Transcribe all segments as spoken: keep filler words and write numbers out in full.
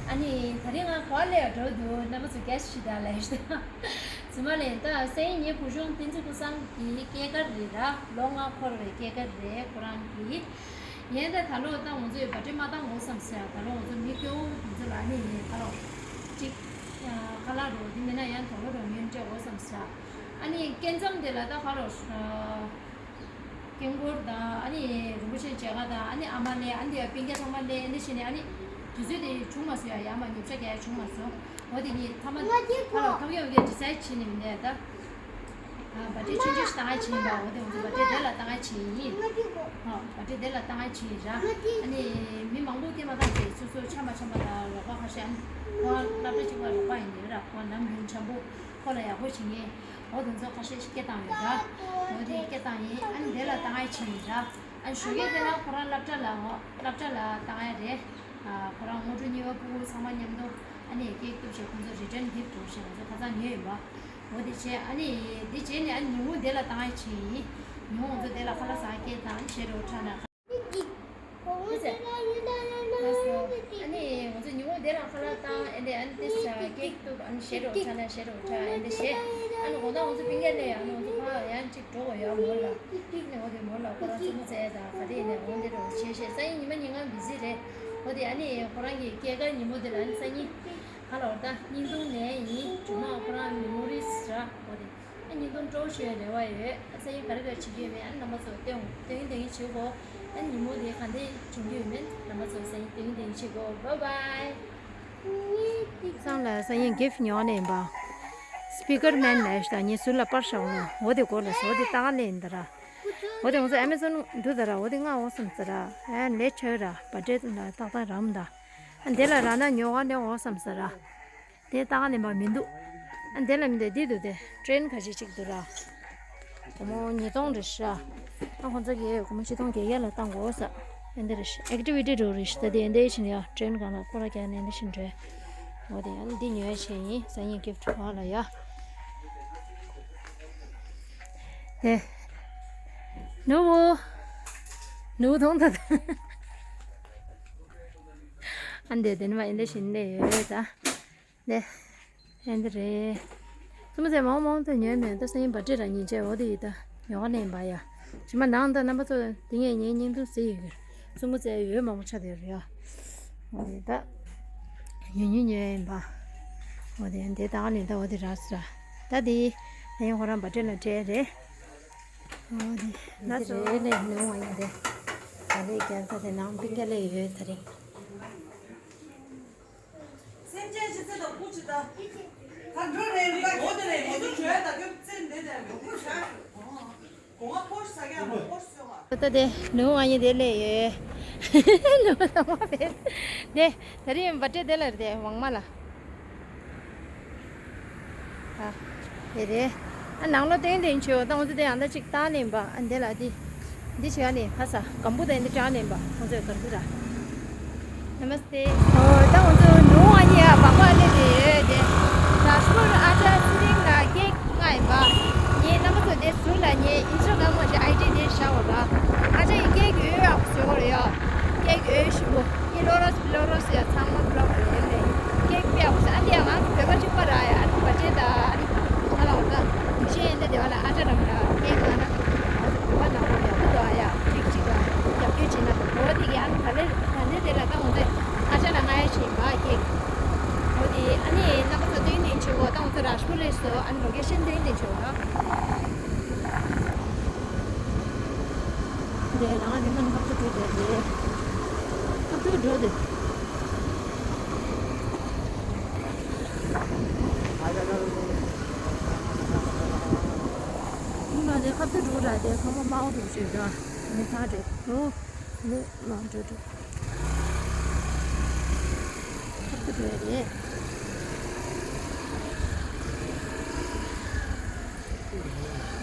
ཨ་ནི་ད་རིང་ང་གོ་ལ་འགྲོ་འདུག་རྣམ་པ་ཚོ་རྒྱ་ཞིག་ད་ལས་ཤི། ཙི་མ་ལེན་ད་སེང་ཉེ་བུ་གཞུང་བསྟན་འཛིན་ཀུན་བཟང་གི་སྐྱེས་སྐར་རེད་ར། ལོ་ལྔ་འཁོར་བའི་སྐྱེས་སྐར་རེད་ཁོ་རང་གི། ཡན་ད་ད་ལོ་ད་ང་ཚོས་བ་ཏྲི་མ་བཏང་འོ་བསམ་ཟེར། ད་ལོ་ང་ཚོ་མི་སྐྱོ་བོ་དེ་ཚོ་ལ་ནི་ད་ལོ་གཅིག་ཁ་ལག་རོ་དེ་མིན་ན་ཡང་དོ་ལོ་རོ་ངན་སྤྲད་འོ་བསམ་ཟེར། ཨ་ནི་སྐྱེ་མཚམས་དེ་ལ་ད་ག་རོ། སྐྱེ་འཁོར་དང་ཨ་ནི་རིན་པོ་ཆེ་མཇལ་ཁ་དང་ཨ་ནི་ཨ་མ་ལེ་ཨ་ནི་སྤུན་ཀྱག་ཚང་མ་ལེ་ཨ་ནི་བྱས་ནས་ཨ་ནི་དུས་ཚོད་དེ་བྱུང་མ་སོང་ཡ། ཡ་མ་ཉོ་ཆ་རྒྱག་ཡ་བྱུང་མ་སོང་། འོ་དེ་ནི་ཐ་མ་ཁ་ལ་ཐོག་ཡོང་གི་ཌི་སའིཌ་བྱས་ནས་མིན་ནས་ད། བ་ཏྲི་ཆུང་ཆུང་ཞིག་བཏང་ཡ་བྱས་ཡིན་པ། འོ་དེ་ང་ཚོ་བ་ཏྲི་དེ་ལ་བཏང་ཡ་བྱས་ཡིན། ཧོ་བ་ཏྲི་དེ་ལ་བཏང་ཡ་བྱས་ར། ཨ་ནི་མི་མང་པོ་སྐྱེས་མ་བཏང་ཚེ་སོ་སོ་ཆ་མ་ཆ་མ་ལ་རོགས་པ་ཁ་ཤས་ཨ་ནི་ཁོ་སློབ་གྲྭ་གཅིག་པ་རོགས་པ་ཡིན་ནི་ར། ཁོ་ནམ་རྒྱུན་འཆམ་པོ་ཁོ་ལ་ཡག་པོ་བྱེད་མཁན། འོ་དེ་ཚོ་ཁ་ཤས་ཤིག་སྐད་བཏང་ཡོད་ར། འོ་དེ་སྐད་བཏང་ཡིན། ཨ་ནི་དེ་ལ་བཏང་ཡ་བྱས་ཡིན་ར། ཨ་ནི་ཞོགས་ཀས་དེ་ལ་ཁོ་རང་སློབ་གྲྭ་ལ་འོ་སློབ་གྲྭ་ལ་བཏང་ཡ་རེད། ཨ་ཁོ་རང་སྔོན་འགྲོ་གཉིས་པ་ཕྲུ་གུ་ཚང་མ་མཉམ་དུ་ཨ་ནི་ཀེག་གཏུབ་བྱས་ཁོང་ཚོ་རི་ཊན་གིཕ་ཊི་འགྲོ་བྱས་ང་ཚོ་ཁ་སང་ཉོས་ཡིན་པ། འོ་དེ་བྱས་ཨ་ནི་དེ་བྱས་ནས་ཨ་ནི་ཉིན་གུང་དེ་ལ་བཏང་ཡ་བྱས་ཡིན། ཉིན་གུང་ང་ཚོ་དེ་ལ་ཁ་ལག་ཟ་སྐད་བཏང་ཞེ་དྲག་ཁྲ་ན། ཨ་ནི་ང་ཚོ་ཉིན་གུང་དེ་ལ་ཁ་ལག་བཏང་ཨེ་འདྲ་ཨ་ནི་དེ་ས་ཀེག་གཏུབ་ཨ་ནི་ཞེ་དྲག་ཁྲ་ན་ཞེ་དྲག་ཁྲ་ཨེ་འདྲ་བྱས། ཨ་ནི་འོ་ན་ང་ཚོ་སྤུན་ཀྱག་ལས་ཨ་ནི་ང་ཚོ་ཕ་ཡང་གཅིག་འགྲོ་དགོས་ཡོད་མོ་ལ། ཨ་ནི་འོ་དེ་མོ་ལ་ཁོ་རང་བཙུན་མོ་བཙལ་དང་ག་དེ་ནས་འོང་དེ་འགྲོ་བྱས་བྱས་སང་ཉིན་ཉི་མ་ཉིན་གང་བི་ཟི་རེད། འོ་དེ་ཨ་ནི་ཁོ་རང་གི་སྐྱེས་སྐར་ཉིན་མོ་དེ་ལ་ཨ་ནི་སང་ཉིན་ག་ལ་བར་ད་བརྙན་ཐུང་ནས་ཡིན་ཇོ་མ་ཁོ་རང་མེ་མོ་རིས་ར། འོ་དེ། ཨ་ཉིན་ཐུང་སྤྲོ་ཞུ་ཡ་རེ་བ་ཡོད། ཨ་ས་ཡིན་ག་རེ་ག་རེ་བྱེད་ཀྱི་ཡོད་མེད་ཨ་རྣམ་པ་ཚོ་སྟོན་སྟོན་སྟོན་བྱེད་གོ། ཨ་ཉིན་མོ་དེ་ག་འདྲས་བྱུང་གི་ཡོད་མེད་རྣམ་པ་ཚོ་ས་ཡིན་སྟོན་སྟོན་བྱེད་གོ། བྷའི་བྷའི། སང་ལ་ས་ཡིན་གིཕ་ཊི་ཉོ་ནས་ཡིན་པ། སི་པི་ཀར་མན་ལས་ཤ་ངས་ཟུར་ལ་པར་བཞག་ནོ། འོ་དེ་སྐོར་ལ་སོ་དེ་ཏག་ལེ་ཡིན་ད་ར། འོ་དེ་ང་ཚོ་ཨ་མེ་ཟོན་འདུག་ད་ར། འོ་དེ་ང་འོ་སམ་ཟ་ར། ཨ་ལས་ཆ་ར་བ་ཏྲེ་ལ་ཏག་ཏག་རམ་ད། ཨ་འདི་ལ་ར་ན་ཉོ་ག་ནས་འོ་སམ་ཟ་ར། དེ་ལྟ་ག་ནས་མ་མི་འདུག་ཨ་འདི་ལ་མི་འདུག་འདི་འདུག་དེ་ཊེན་ཁ་ཤས་ཅིག་འདུག་ར། སྒོར་མོ་ཉིས་སྟོང་རེད་ཤག་ཨ་ཁོང་ཚོ་གིས་སྒོར་མོ་ཆིག་སྟོང་བརྒྱད་བརྒྱ་ལ་བཏང་དགོས་ས། ཨ་འདི་རེད་ཤག་ཨེག་ཊི་བི་ཊི་འགྲོ་རེད་ཤག་ད་དེ་ཨ་འདི་ཕྱིན་ཡ་ཊེན་སྒང་ལ་སྐོར་ར་རྒྱག་ནས་འདི་ཕྱིན་འགྲོ། འོ་དེ་ཨ་ནི་འདི་ཉོ་ཡ་བྱས་ཡིན། སང་ཉིན་གིཕ་ཊི་བ་ལ་ཡ། དེ། ནུ་བོ། ནུ་བོ་མཐོང་ཐལ། ཨ་འདི་དེ་ནི་མ་ཨ་འདི་ཕྱིན་ནས་ཡོད་ད། ནས། ཨེ་འདི་རེད། བཙུན་མོ་ཚེ་མང་མང་དུ་ཉོས་མེད་ད་སེང་བ་ཏྲི་ར་ཉིན་བྱས་འོ་དེ་ཡིན་ད་ཉོ་ག་ནས་ཡིན་པ་ཡ། ཇི་མ་ནང་ད་རྣམ་པ་ཚོ་དེ་ངས་ངའི་སྙིང་དུ་ཟེར་ཡོད་གི། བཙུན་མོ་ཚེ་ཡོད་མང་པོ་ཆགས་དེ་རེད་ཡ། འོ་དེ་ད། ཉོ་ཉོ་ཉོས་ཡིན་པ། འོ་དེ་འདི་ད་ག་ནས་ད་འོ་དེ་ར་སི་ར། ད་དེ་ད་ཡིན་ཁོ་རང་བ་ཏྲི་ལ་སྤྲད་རེད། འོ་དེ་ལ་སོ་རེད་ལས་ནུ་བ་ཡིན་དེ། ད་རེས་རྒྱལ་ས་དེ་ནང་པིང་ཀ་ལས་ཡོད་ད་རེད། སེམས་ཅན་ཞིག་ཚེ་དང་སྐུ་ཅི་ལྟ། ད་འགྲོ་རེད་རེད། འོ་དེ་རེད། ངོ་ཚོ་བྱོས་དང་སྐྱོབ་ཚེ་འདི་དེ་འགྲོ་ཁུར་བྱ། གོང་མ་ཕོར་ཟ་ག་མ་ཕོར་སོང་ང་། ད་ལྟ་དེ་ནུ་ཨ་ཡེ་དེ་ལས་ཡོད། ནུ་དང་མ་བེད། དེ་ད་རེས་བ་ཏྲེ་དེ་ལ་རེད་དེ་ཝང་མ་ལ། ཨ། དེ་རེད། ཨ་ནང་ལོ་ཏན་ཏན་ཆེ་བ་ད་ང་ཚོ་དེ་ཡང་ད་ཅིག་བཏང་ནས་པ་ཨ་འདི་ལ་དེ། འདི་བྱས་ནས་ཁ་ས་སྒམ་པོ་དང་འདི་དྲངས་ནས་པ་ཁོང་ཚོས་ག་རེ་ར། ནམ་སྟེ། ཨོ་ད་ང་ཚོ་ནུ་ཨ་ཡེ་ཨ་བག་མ་ལེ་དེ་ཡོད་དེ། ད་ཤོར་ཨ་ཅག་ཚེ་རིང་ལ་ཀེག་ལྔ་ཡིན་པ། ངའི་རྣམ་པ་ཚོ་དེ་ཟུར་ལ་ངའི་ཨིན་སི་ཊ་གྷ་རམ་མ་ཞིག་ཨའི་ཌི་དེ་བཞག་པ་པ། ཨ་ཅག་ཡི་ཀེག་ཡོད་ཨ་ཁུ་བཟོས་པ་རེད་ཡ། ཀེག་ཡོད་ཞིག་པོ། ཨི་ལོ་རོས་ལོ་རོས་ཡ་ཚང་མ་བློ་རེད་ལེ། ཀེག་པེ་ཨ་ཁུ་ཨ་འདི་ཡ་ང་བོད་པ་གཅིག་པ་ར་ཡ་ཨ་ནི་བ་ཅེ་ད་ཨ་ནི་ང་ལ་འོ་ད་ཤེས་ཡན་དེ་དེ་བ་ལ་ཨ་ཅག་ར་མ་ར་ཀེག་ང་ན་ང་ཚོ་བོད་པ་ནང་ལོ་ཡ་བུ་དོ་ཨ་ཡ་གཅིག་གཅིག་ལ་རྒྱབ་སྐྱོར་བྱེད་ན་བོད་པ་དེ་གི་ཨ་ནི་ག་ལེ་ག་ལེ་དེ་ལ་ད་འོ་ད་ཨ་ཅག་ལ་ང་ཡ་ཤེས་པ་ཀེག་འོ་དེ་ཨ་ནི་རྣམ་པ་ཚོ་སྟོན་ནས་ཆེ་བོ་ད་འོ་ད་ར་ཤུ་ལེ་སོ་ཨ་ནི་ལོ་ཀེ་ཤན་སྟོན་ནས་ཆེ་བོ་ད། འདི་ལ་ང་འདི་མ་ནི་ཁ་ཐུག་འགྲོ་དེ་རེད། ཁ་ཐུག་འགྲོ་དེ། ང་འདི་ཁ་ཐུག་འགྲོ་ར་དེ་ཁ་མ་མང་པོ་འགྲོ་ཞིག་འགྲོ། ངས་ཐག་རེད་འགྲོ། འདི་མ་འགྲོ་འགྲོ། ཁ་ཐུག་འགྲོ་ཡ་རེད།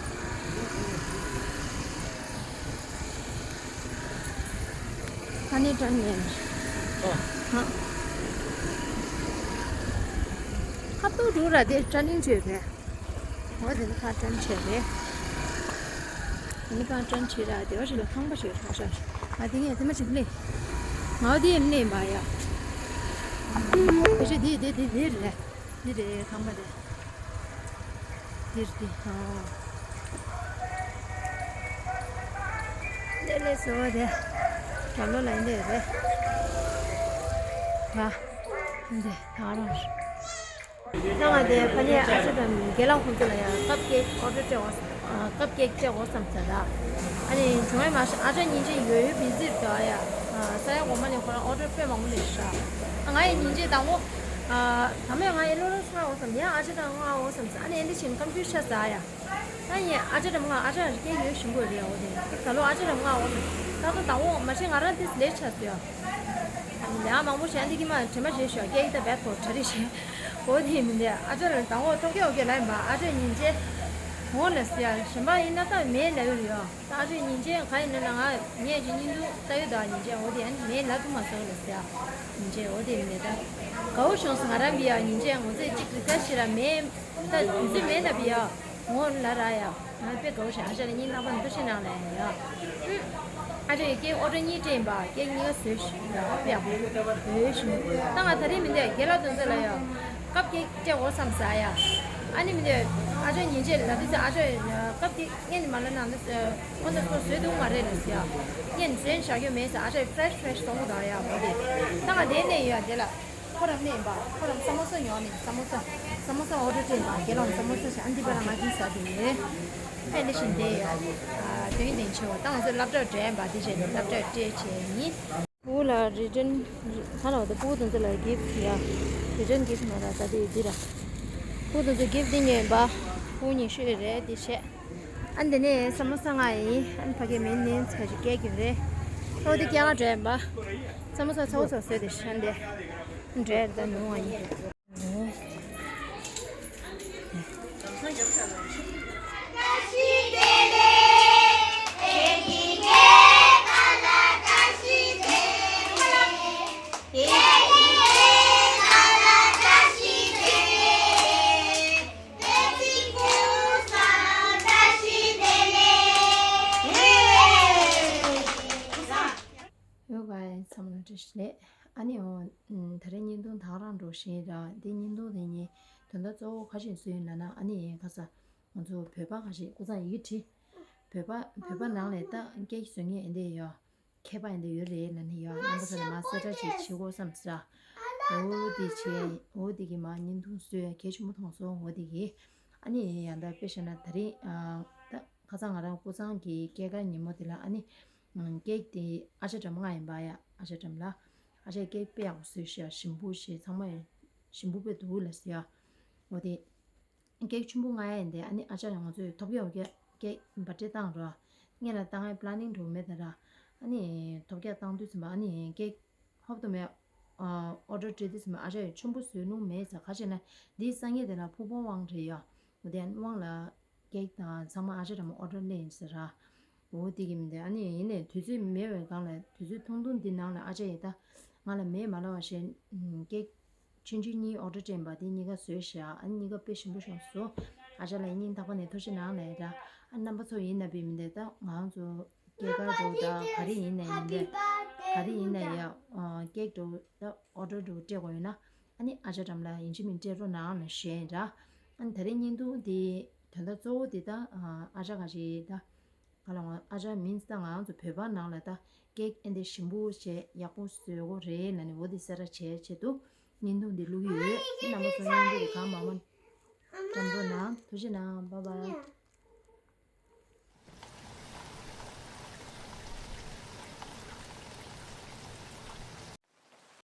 ཨ་ནི་ཀྲན་ཡན། ཨ། ཧ། ཁ་ཐུག་འགྲོ་ར་དེ་ཀྲན་ཡན་བྱོས་རེད། འོ་དེ་ནི་ཁ་ཀྲན་བྱས་རེད། དེ་ནི་ཁ་ཀྲན་བྱས་ར་དེ་བ་ཞིག་ལ་ཁང་པ་ཞིག་ཧྲ་ཧྲ་ཞིག་ང་དེ་ངས་དེ་མ་ཅིག་ལེ། ང་དེ་ཡེ་མ་ལེ་མ་ཡ། ཕལ་ཆེར་འདི་འདི་འདི་འདི་རེད། འདི་རེད། ཁང་པ་རེད། འདིར་འདི། ཨོ། ལེ་ལེ་བཟོ་བ་རེད། གྲྭ་ལོ་ལ་འདི་རེད། ཨ། འདི་ད་རང་། ད་ང་དེ་ཕ་ནས་ཨ་ཅེ་དང་རྒན་ལགས་ཁོང་ཚོ་ལ་ཡང་ཀབ་ཀེག་ཨོ་ཌར་སྤྲད་འོ། ཨ། ཀབ་ཀེག་སྤྲད་འོ་བསམ་ཚར་ད། ཨ་ནི་བྱུང་ཡ་མ་ཤེས། ཨ་ཅག་ཉིན་བྱེད་ཡོད་ཡོད་བི་ཛི་རེད་ད་ཡ། ཨ། ས་ཡ་འགོ་མ་ནས་ཁོ་རང་ཨོ་ཌར་དཔེ་མང་པོ་སླེབས་ཤག་ཨ། ང་ཡི་ཉིན་བྱེད་དང་པོ། ཨ། ད་མོས་ང་ཡི་ལོ་ལོ་ཚ་འོ་བསམ། ཡང་ཨ་ཅེ་དང་ང་འོ་བསམ་ཚར། ཨ་ནི་ཨེ་འདི་བྱས་ནས་སྐམ་ཆུ་ཤ་ཟ་ཡ། ཨ་ཡི་ཨ་ཅེ་དང་ང་ཨ་ཅག་རི་སྐད་ཡོད་ཞིམ་པོ་རེད་འོ་དེ། ད་ལོ་ཨ་ཅེ་དང་ང་འོ་བསམ། ད་ཚོ་དང་པོ་མ་ཤེས། ང་རང་དེ་ལས་ཆགས་སོང་ཡ། ལས་མང་པོ་བྱས། འདི་གི་མ་དྲན་པ་བརྗེད་ཤག་སྐད་ཡིག་ད་བད་ཐོག་གྲ་རེ་བྱས། འོ་དེ་མི་འདི་ཨ་ཅག་ལ་དང་པོ་ཐོག་སྐད་འོ་སྐད་ལ་ཡིན་པ། ཨ་ཅག་ཉིན་བྱེད་འོ་ལ་ཟེར་ཡ། གཞན་པ་ཡིན་ན་ད་མེད་ལབ་ཡོད་རེད་ཡ། ད་ཨ་ཅག་ཉིན་བྱེད་ག་ཡིན་ན་ན་ང་ངས་ཅིག་བརྙན་ཐུང་ལྟ་ཡོད་ད། ཉིན་བྱེད་འོ་དེ་ཨ་ནི་མེད་ལབ་ཐུབ་མ་སོང་ལ་ཟེར་ཡ། ཉིན་བྱེད་འོ་དེ་མི་འདི་ད་དགའ་བོ་བྱུང་སོང་ང་རང་བི་ཡ། ཉིན་བྱེད་ངོ་ཚེ་གཅིག་རི་ཀ་ཤི་ར་མེད། ད་དུས་ཚོད་མེད་ན་བི་ཡ། འོ་ལ་ར་ཡ། ང་དཔེ་དགའ་བོ་བྱུང་། ཨ་ཅག་ལ་སྙིང་ཐག་པ་ནས་ཐུགས་རྗེ་གནང་ལ་ཡ། ཨ་ཅག་གིས་ཀེག་ཨོ་ཌར་གཉིས་སྤྲད་ཡིན་པ། ཀེག་གཉིས་ཀ་བཟོས་ཤག་དཔེ་ཡག་པོ་བཟོས་ཤག་ད་ང་ད་རེས་མི་འདོད་རྒན་ལགས་དེ་ཚོ་ལ་ཡ་ཀབ་ཀེག་སྤྲད་འོ་བསམ་ཟེར་ཡ། ཨ་ནི་མི་འདོད་ཨ་ཅག་ཉིན་བྱེད་ལ་དུས་ཚོད། ཨ་ཅག་ཀབ་ཀེག་ངས་ནི་མ་ལ་ནང་དུ་ཁོ་ཚོ་བཟོས་འདུག་མ་རེད་ལ་ཟེར་ཡ། ངས་ནི་བཟོས་བཞག་རྒྱུ་མེད་ཟེར། ཨ་ཅག་ཕེ་རེ་ཤི་ཕེ་རེ་ཤི་གཏོང་གི་འདུག་ཡ། འོ་དེ་ད་ང་དེ་ནས་ཡོད་ཡ་དེ་ལ། ཁོ་རང་མེད་པ། ཁོ་རང་ས་མོ་ས་ཉོ་ནས། ས་མོ་ས། ས་མོ་ས་ཨོ་ཌར་སྤྲད་པ། རྒན་ལགས་ས་མོ་ས་བྱ། ཨ་འདི་པ་རང་ང་གིས་ཟ་དེ་ཡོད། ཨེ་ལེ་བཞིན་དེ་ཡོད། ཨ། དོན་ལྡན་ཆེ་བ། ད་ང་ཚོ་སློབ་གྲྭར་འགྲོ་ཡིན་པ། དེ་བྱས་ནས་སློབ་གྲྭར་སྤྲད་བྱས་ཡིན། ཕྲུ་གུ་ལ་རི་ཊན་ག་ལ་བ་དེ། ཕྲུ་གུ་དེ་ཚོ་ལ་གིཕ་ཊི་ཡ། རི་ཊན་གིཕ་ཊི་མ་ར་ད་དེ་འདི་ར། ཕྲུ་གུ་དེ་ཚོ་གིཕ་ཊི་འདི་ཉོས་པ། ཕྲུ་གུ་ཉི་ཤུ་རེད་དེ་བྱས། ཨ་འདི་ནས་ས་མོ་ས་ལྔ་ཡིན། ཨ་ཕ་གི་མིན་ནི་ཚ་ཞིག་སྐྱེལ་གི་རེད། ཨོ་དེ་སྐྱེལ་ག་འགྲོ་ཡིན་པ། ས་མོ་ས་ཚ་བོ་ཚ་བཟོས་དེ་ཤན་དེ། འདྲེ་ད་ནུ་བ་ཡིན། ཡོ་ག་ཚང་མ་ལ་བཀྲ་ཤིས་བདེ་ལེགས། ཨ་ནི་འོ། ད་རེས་བརྙན་ཐུང་ད་ག་རང་འགྲོ་བཞིན་ར། འདི་བརྙན་ཐུང་དེ་ཉིད་དོན་དག་གཙོ་བོ་ག་ཞིག་བཟོས་ཡོད་ལབ་ན། ཨ་ནི་ཁ་ས་ང་ཚོ་བོད་པ་ག་ཞིག་ཀུ་ཚང་ཡི་གེ་བྲིས། བོད་པ་བོད་པ་ནང་ལས་ད་སྐད་བཟོ་མཁན་ཨེ་འདྲས་ཡོད། མཁས་པ་ཨེ་འདྲས་ཡོད་རེད་ལབ་ནས་ཡོད། རྣམ་པ་ཚོ་ལ་མ་གསལ་བསྒྲགས་ཅིག་བྱེད་དགོས་བསམ་ས། འོ་དེ་བྱས། འོ་དེ་གི་མ་བརྙན་ཐུང་བཟོས་གལ་ཆེན་པོ་མཐོང་སོང་། འོ་དེ་གི་ཨ་ནི་ཡང་ད་དཔེ་བཞག་ན་ད་རེས་ཨ་ད། ཁ་སང་ང་རང་ཀུ་ཚང་གི་སྐྱེས་སྐར་ཉིན་མོ་དེ་ལ་ཨ་ནི། ཀེག་དེ་ཨ་ཅག་འགྲམ་ང་ཡིན་པ་ཡ། ཨ་ཅག་འགྲམ་ལ། ཨ་ཅག་ཀེག་དཔེ་ཡག་པོ་བཟོས་ཤག་ཞིམ་པོ་ཞེས་ཚང་མ་ཡང་ཞིམ་པོ་དཔེ་འདུག་ལ་ཟེར་ཡ། འོ་དེ། ཀེག་ཆུན་པོ་ང་ཡ་ཡིན་ཏེ། ཨ་ནི་ཨ་ཅག་ཡང་ང་ཚོས་ཐོབ་ཡག་ཀེག་ཀེག་བར་ཐི་ཌེ་བཏང་རོགས། ངས་ལ་བཏང་ཡ་པི་ལ་ནིང་འགྲོ་མེད་ད་ར། ཨ་ནི་ཐོབ་རྒྱག་བཏང་དུས་ཙམ་པ་ཨ་ནི་ཀེག་ཧོབ་ཏུ་མེད། ཨོ་ཌར་སྤྲད་དུས་ཙམ་པ་ཨ་ཅག་ཆུན་པོ་བཟོས་ནུས་མེད་ཟེར། ག་ཅེ་ན་འདིའི་སང་ཉིན་དེ་ལ་ཕུ་བོ་དབང་རེད་ཡ། འོ་དེ་དབང་ལ། ཀེག་དང་ཚང་མ་ཨ་ཅག་འགྲམ་ཨོ་ཌར་སླེབས་ཡིན་ཟེར་ར། འོ་དེ་གི་མི་འདུག་ཨ་ནི་ཡིན་ནའི་དུས་ཚོད་མེད་པའི་སྒང་ལ་དུས་ཚོད་ཐུང་ཐུང་འདི་ནང་ལ་ཨ་ཅག་ཡིས་ད་ང་ལ་མེད་མ་ལབ་པ་བྱས། ཀེག་ཆུང་ཆུང་གཉིས་ཨོ་ཌར་སྤྲད་པ་དེ་གཉིས་ཀ་བཟོས་བཞག་ཨ་ནི་གཉིས་ཀ་དཔེ་ཞིམ་པོ་བྱུང་སོང་། ཨ་ཅག་ལ་སྙིང་ཐག་པ་ནས་ཐུགས་རྗེ་གནང་ལབ་ཡ་ད། ཨ་རྣམ་པ་ཚོ་ཡིན་ན་བི་མི་འདུག་ད་ང་ཚོ་སྐྱེས་སྐར་འགྲོ་ད་ག་རེ་ཡིན་ན་ཡིན་ད། ག་རེ་ཡིན་ན་ཡ། ཀེག་འགྲོ་ད་ཨོ་ཌར་འགྲོ་སྤྲད་དགོས་ཡོད་ན། ཨ་ནི་ཨ་ཅག་འགྲམ་ལ་ཡིན་གཅིག་མིན་གཅིག་སྤྲད་རོགས་གནང་ལབ་ཞུ་ཡ་ཡིན་ད། ཨ་ནི་ད་རེས་བརྙན་ཐུང་འདི་དོན་དག་གཙོ་བོ་འདི་ད་ཨ་ཅག་ག་ཅིག་ད་ག་ལ་ང་ཨ་ཅག་མིན་ད་ང་ཚོ་བོད་པ་ནང་ལ་ད་ཀེག་ཨེ་འདི་ཞིམ་པོ་བྱས་ཡག་པོ་བཟོ་དགོས་རེད་ལབ་ནས་འོ་འདི་གསལ་བསྒྲགས་བྱས་ཆེད་དུ་བརྙན་ཐུང་འདི་བླུགས་ཡོད། རྣམ་པ་ཚོ་བརྙན་ཐུང་འདི་གང་མང་མང་བཀྲམ་རོགས་གནང་། ཐུགས་རྗེ་གནང་། བཱའི་བཱའི།